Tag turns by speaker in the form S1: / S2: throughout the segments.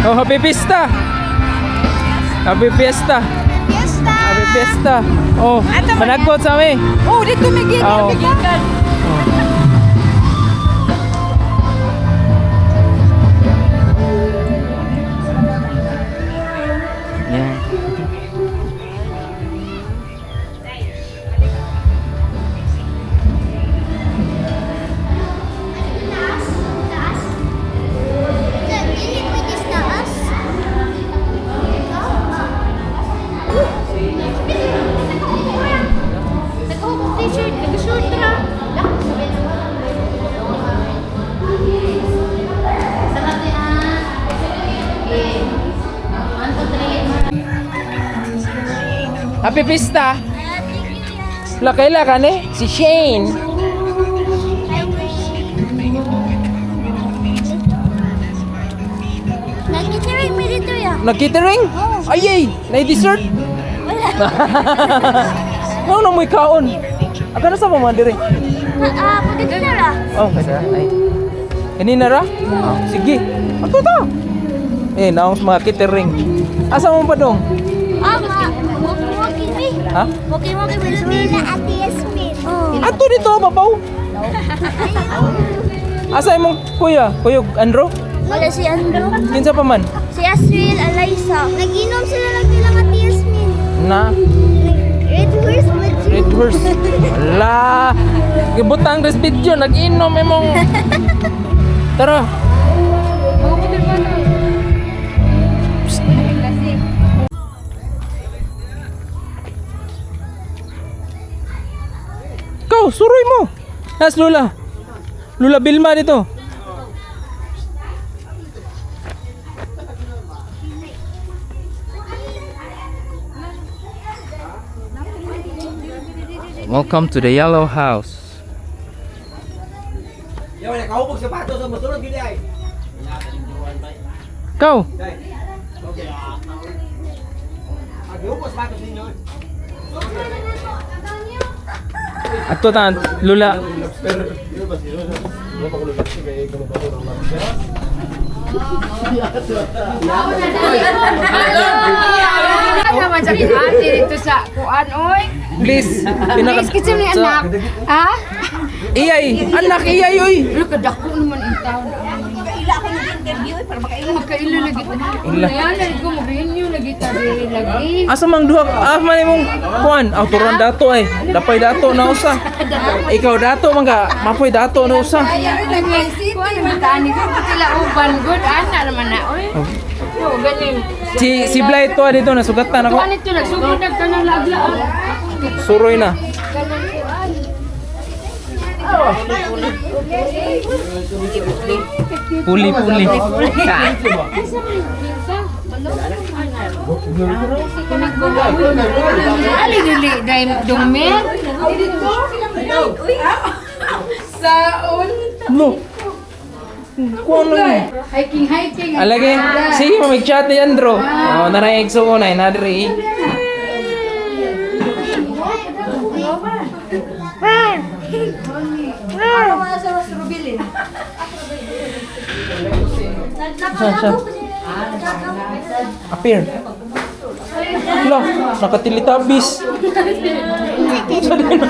S1: Oh, happy pista. Happy fiesta.
S2: Fiesta!
S1: Happy fiesta. Oh, managkot sa mi.
S2: Oh, dito may gigan,
S1: Oo.
S2: may gigan.
S1: Yeah.
S3: Taas? Taas? Dili pwede sa taas? Nagkahubog t-shirt, nag-shirt ra.
S1: Happy pista. Lakaila ka ni si Shane.
S3: Nag-catering mi dito ya.
S1: Nag-catering? Ay ay, na dessert.
S3: Wala.
S1: No, no mo'y kaon. Aga na sa mga diri.
S3: Ah, pagkakita ra.
S1: Oh, kasi ay. Kanina ra? Oh, sige. Ato ta. Eh, naong sa mga catering. Asa mo pa dong?
S3: Ah, ma. Walking mi.
S1: Ha?
S3: Walking walking mi. Na Ate Yasmin. Oh.
S1: Ato dito, babaw. Asa imong kuya? Kuyog Andro?
S3: Wala si Andrew.
S1: Kinsa pa man?
S3: Si Asriel, Alaysa. Nag-inom sila lang nilang Ate Yasmin.
S1: Na
S3: Red horse ba
S1: Red horse. Wala. Gibutang res video nag-inom imong. Tara. Psst. Ikaw, suroy mo. Nas Lula. Lula Bilma dito. Welcome to the Yellow House.
S4: Yo, nakahubog sapatos sa mosunod gid ay.
S1: Ikaw,
S4: Dai. Okay. Agihubog sapatos ninyo.
S1: ato ta Lula.
S2: Naman sa ate dito sa kuan oy.
S1: Please.
S2: Please kitsa ni anak. Ha?
S1: Iyay, anak iyay oy.
S2: Look kadako naman in town. Makaila ako nag-interview para makaila. Makaila lagi.
S1: Ila.
S2: Ayan lagi ko mag-renew lagi ta diri lagi.
S1: Asa mang duha ah man imong kuan aw turon dato ay dapay dato na usa. Ikaw dato man ka mapoy dato na usa.
S2: Lagi kuan man tani ko sila uban good ana naman na oy. Oh, ganin.
S1: Si si Blythe to dito nasugatan ako.
S2: Kuan ito nagsugod nagtanang laag-laag.
S1: Suroy na. Puli puli.
S2: Ali dili dai dumi.
S1: No. Kuan lang.
S2: Hiking hiking.
S1: Alagi, sige mo mag-chat ni Andro. Oh, naray igsuon ay nadiri. Saan siya? Appear. Lah, nakatilitabis. Sa din na.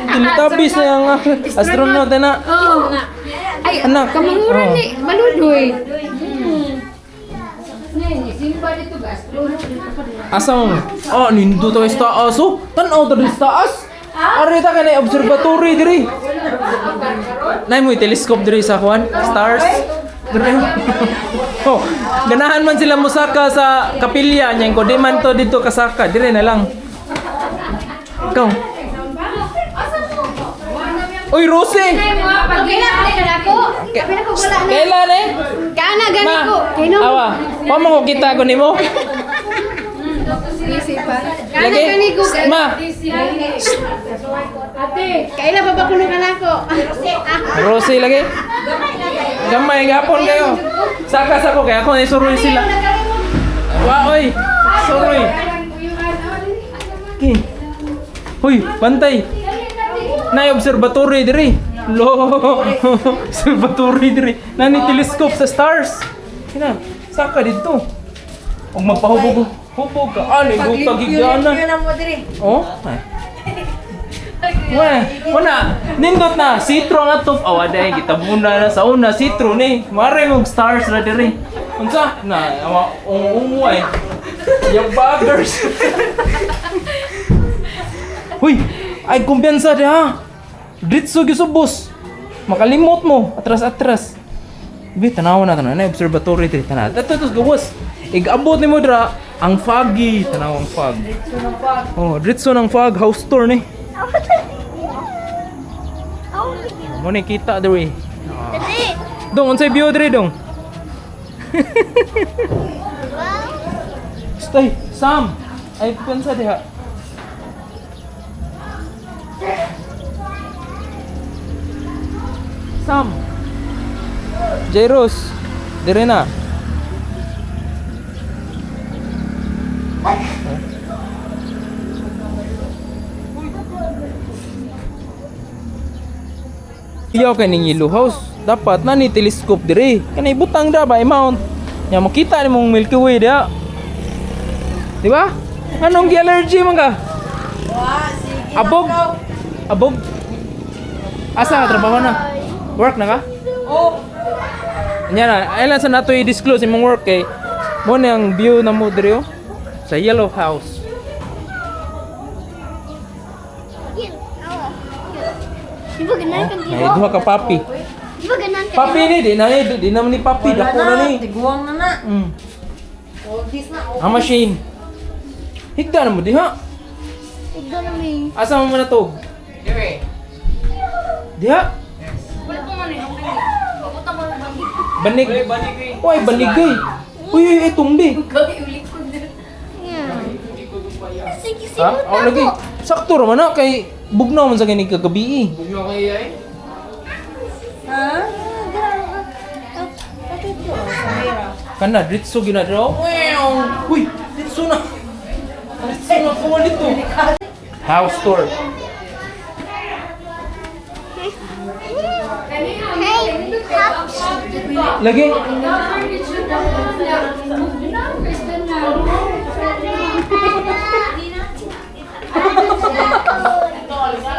S1: Tilitabis na yung astronaut na.
S2: Oh. Ay,
S1: Anak.
S2: Kamanguran
S1: Oh.
S2: ni maludoy. Nay, simba dito ga astronaut.
S1: Asa mo? Oh, nindo to sa taas. Oh, tan-aw to sa taas. Ari ta kanay observatory diri. Nay mo telescope diri sa kuan, stars. Diri. Oh, ganahan man sila musaka sa kapilya niya ko di man to dito kasaka, diri na lang. Ikaw. Uy, Rose! Kailan eh?
S2: Kana gani
S1: Ma,
S2: ko.
S1: awa. Wa mo ko kita ko nimo.
S2: Kana
S1: Lagi.
S2: gani ko.
S1: Ma.
S2: Ate, kaila ba ba kuno kanako?
S1: Rose lagi. Gamay gapon kayo. Saka sa ko kay ako ni suroy sila. Wa oy. Suroy. Okay. Hoy, bantay. Nay observatory diri. Lo. Observatory diri. Nani telescope sa stars. Kina. Saka dito. Og magpahubog hubog ka. Ah, ligo tagigana.
S5: na mo diri.
S1: Oh. Ay. Weh, wala. Nindot na. Sitro nga to. Awa dahil gitabuna na sa una. Sitro ni. Mare mong stars ra diri. Unsa? Na, awa ungu ay. Yung buggers. Huy, ay kumpiyansa diha. Dritso gisubos. Makalimot mo. Atras-atras. Bi, tanawa na tanawa. Na observatory diri tanawa. Ato to gawas. Igabot nimo dira ang foggy. Tanawa ang fog. Oh, dritso ng fog house tour ni. Mo ni kita diri.
S3: Dali.
S1: Dong, unsay view diri dong? Stay, Sam. Ay pensa diha. Sam. Jairus, dire na. Iyaw kay ning Yellow House. Dapat na ni telescope dire. Kanay butang da ba i-mount. Nya makita ni mong Milky Way diha. Di ba? Anong gi-allergy man ka?
S5: Wa, sige.
S1: Abog. Abog. Asa ka trabaho na? Work na ka?
S5: Oh,
S1: Nya na, ay lang sa nato i-disclose imong work kay mo na ang view na mo diri oh, sa Yellow House.
S3: Di ba ganan kang
S1: May duha ka papi.
S3: Di ba ganan ka
S1: Papi ni di na ni di naman ni papi dako na ni.
S5: Tiguang na na. Oldies na.
S1: Ang machine. Higda na mo diha.
S3: Tignan na may.
S1: Asa mo man na to? Diha.
S2: Wala pa man eh. Papunta mo lang banggi.
S1: Banig. Uy, banig eh. Uy, uy, ay, tumbi.
S2: Gagi ulit ko din.
S3: Yeah. Sige,
S1: Ha?
S3: simot
S1: Ako lagi. Sakto raman na kay bugnaw man sa gani kagabi eh.
S5: Ha?
S1: Kana dritso gyud na dira. Wow. Uy, dritso na. Dritso na ko dito. House tour.
S3: Hey, hops.
S1: Lagi.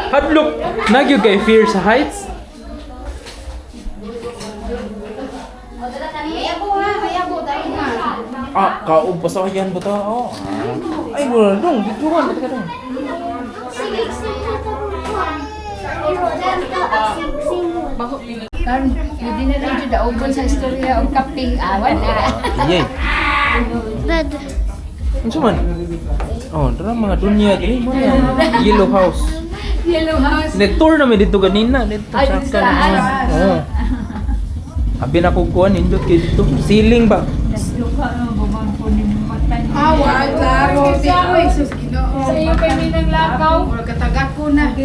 S1: Hadlok. Nagyud kay fear sa heights. Ah, kaog pa sa yan ba ta? Oh. Ay, wala dong. Videoan ba ka dong?
S3: Sige, simot ako. Simot.
S2: Karon, hindi na lang jud daugon sa istorya og kape. Awan na.
S1: Yay.
S3: Bed.
S1: Unsa man? Oh, dara mga dunya diri mo na. Yellow House.
S2: Yellow House.
S1: Nag-tour na mi dito ganina dito
S2: Ay,
S1: sa
S2: dito sa taas.
S1: Oo. Abi na kog kuan nindot kay dito. Ceiling ba?
S5: Awa, klaro. Sus, Ginoo.
S2: Sa iyo kay Minang Lakaw.
S5: Murag katagat ko na.